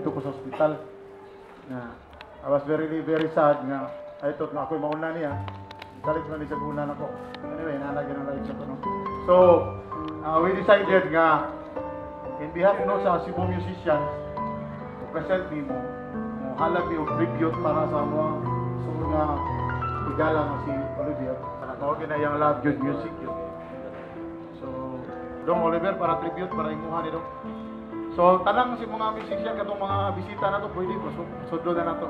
Didto ko sa ospital. Nga I was very very sad nga I thought nga ako'y mauna niya. Kalit man ni sa una nako. Anyway, nalagyan ng life sa to, no? So, we decided nga in behalf, no, sa Cebu musicians, present nimo mo halab mi og tribute para sa mga sugod nga higala nga si Oliver. Mao gyud na iyang love good music yun. So, Dong Oliver, para tribute para imuha ni Dong. So, tanang si mga musician katong mga bisita na to pwede po sudlo na nato.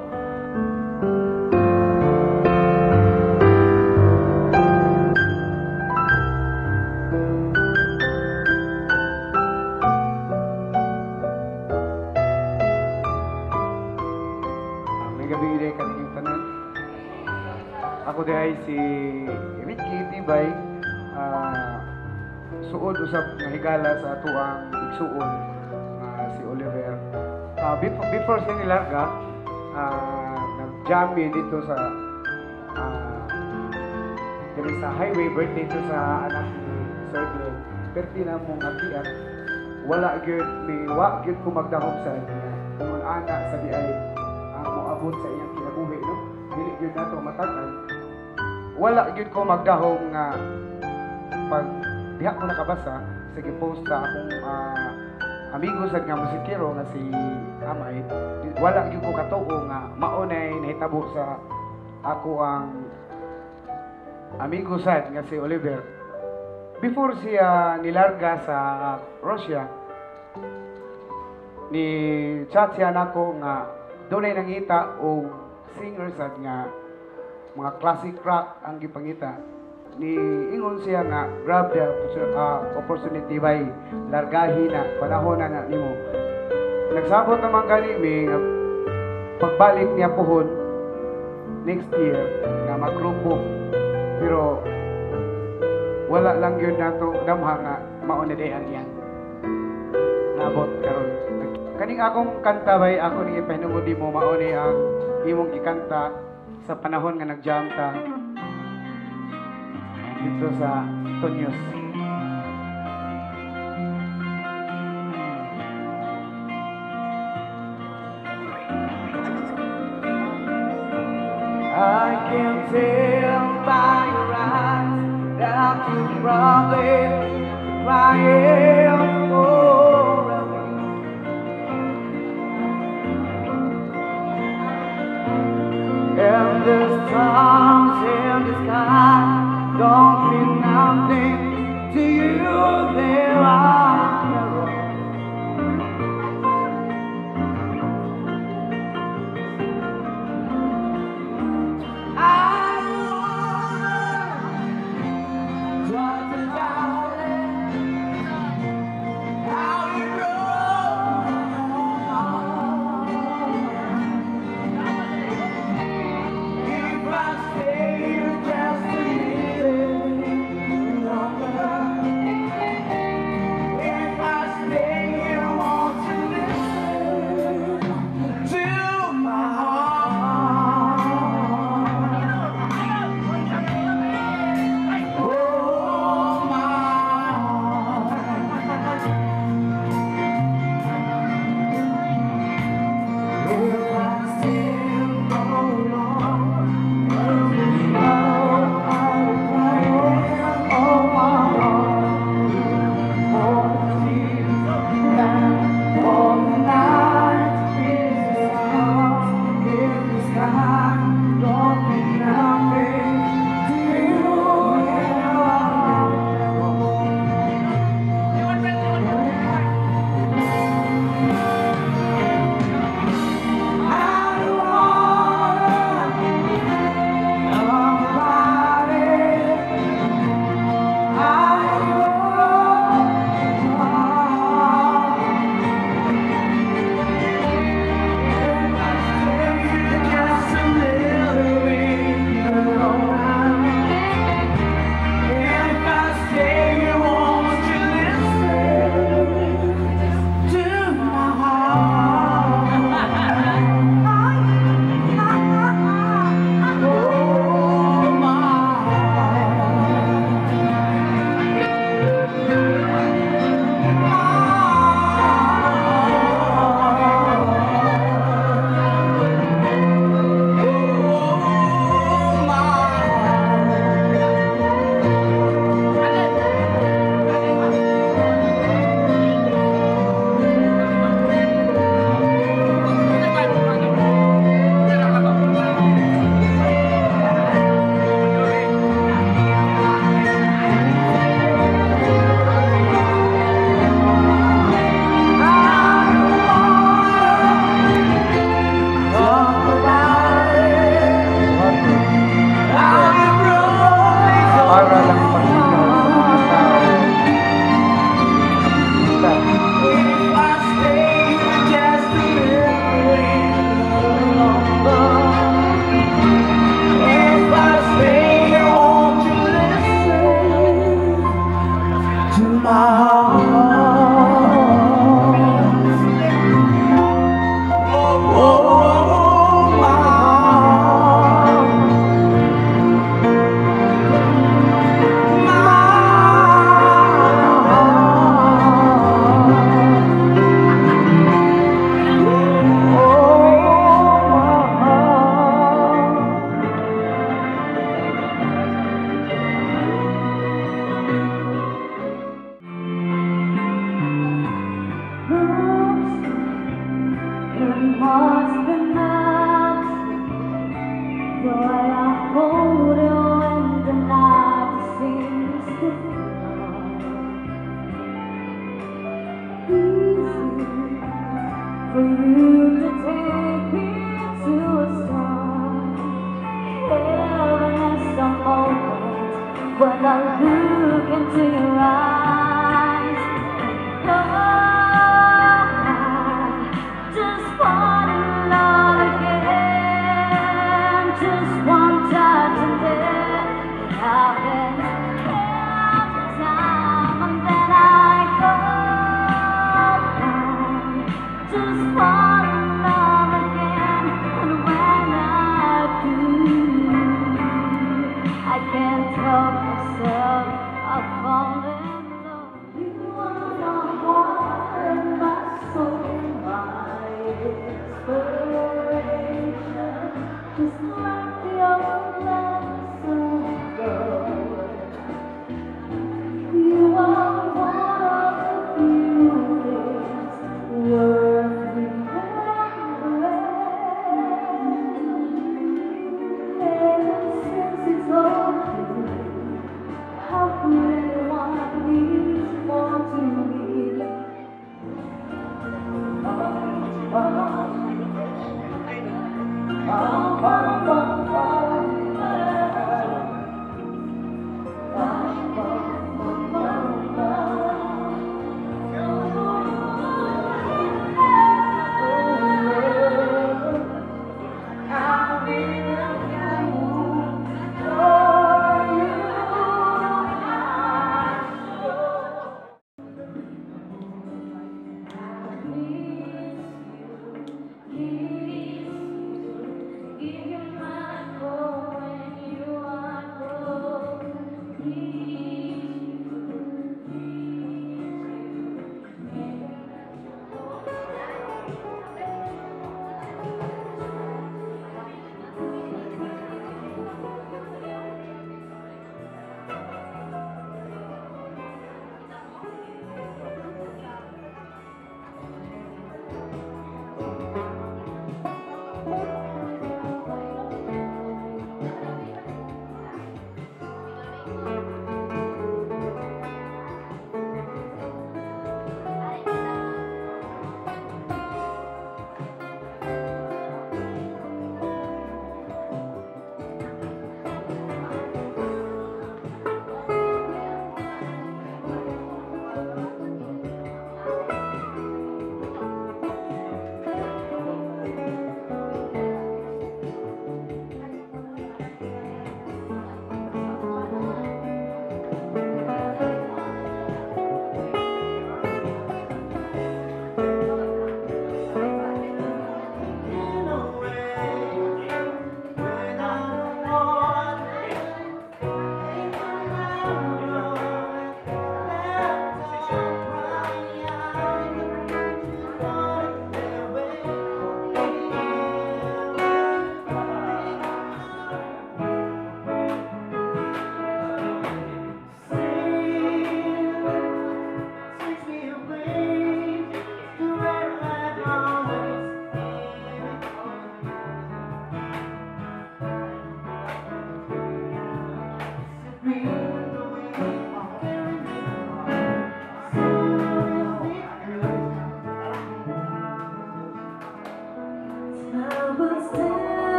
May gabi rin kaninyong tanan. Ako diay si Ricky Tibay, suod usab nga higala sa atuang igsuon nga si Oliver. Before siya nilarga, nag-jam mi dito sa diri sa highway, birthday to sa anak ni Sir Glenn. Perti na mong apian, wala gyud mi, wa gyud ko magdahom sa niya. Kung ana sa di ay ang moabot sa iyang kinabuhi, no? Dili gyud nato matag-an. Wala gyud ko magdahom nga pag diha ko nakabasa sa gi-post sa akong amigo sa nga musikero nga si Amay, wala gyud ko katuo nga mao nay nahitabo sa ako ang amigo sad nga si Oliver. Before siya nilarga sa Russia, ni chat siya nako nga dunay nangita og singer sad nga mga classic rock ang gipangita. Ni ingon siya nga grab the opportunity by largahi na panahon na nimo. Nagsabot naman gani mi nga pagbalik niya pohon next year nga magrupo, pero wala lang yun nato damha nga mao na day ang iyang naabot karon. Kaning akong kanta bay ako ning ipahinungod nimo, mao ni ang imong ikanta sa panahon nga nag-jam ta dito sa Tonyos. I can tell by your eyes that you probably crying for a week. And the stars in the sky don't mean nothing to you. There are carols. I try to doubt it, how you broke my heart. If I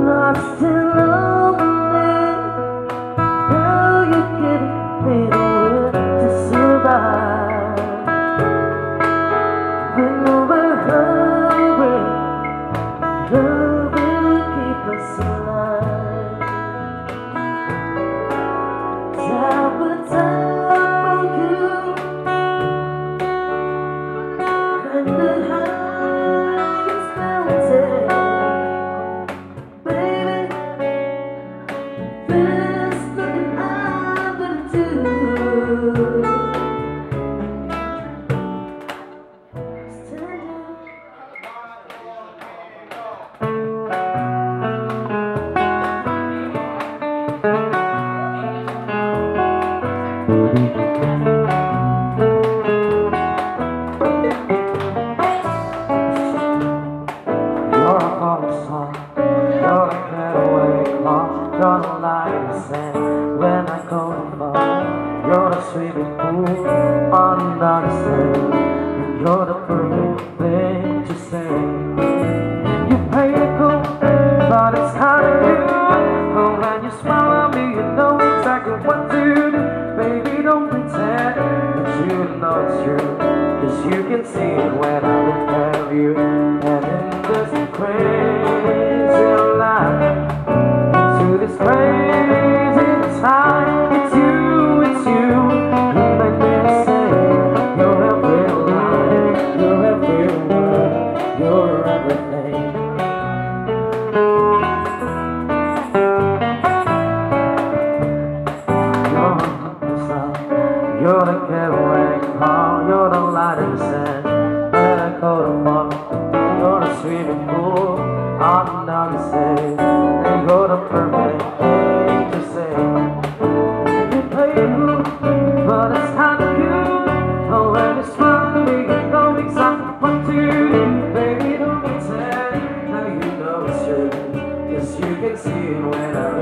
Lost and lonely. Now you give me the will to survive. When we're hungry, love will keep us alive. I would die for you and the highest mountain. Baby, there's nothing I wouldn't do. Standing. You're a falling star, you're a getaway car, you're the light in the sand when I go to far. You're the swimming pool under the sea, and you're the perfect thing to say. And you play it cool, but it's kinda cute. Oh, when you smile at me, you know exactly what to do. Baby, don't pretend that you know it's true, 'cause you can see it when I look at you. And in this crazy life, into this crazy time, it's you who make me say you're every line, you're every word, you're everything. You're the sun, you're the getaway car, you're the light in the sand when I go to far. You're the swimming pool under the sea, and you're the perfect thing to say. And you play it cool, but it's kinda cute. Oh, when you smile at me, you know exactly what to do. Baby, don't pretend now you know it's true, 'cause you can see it when I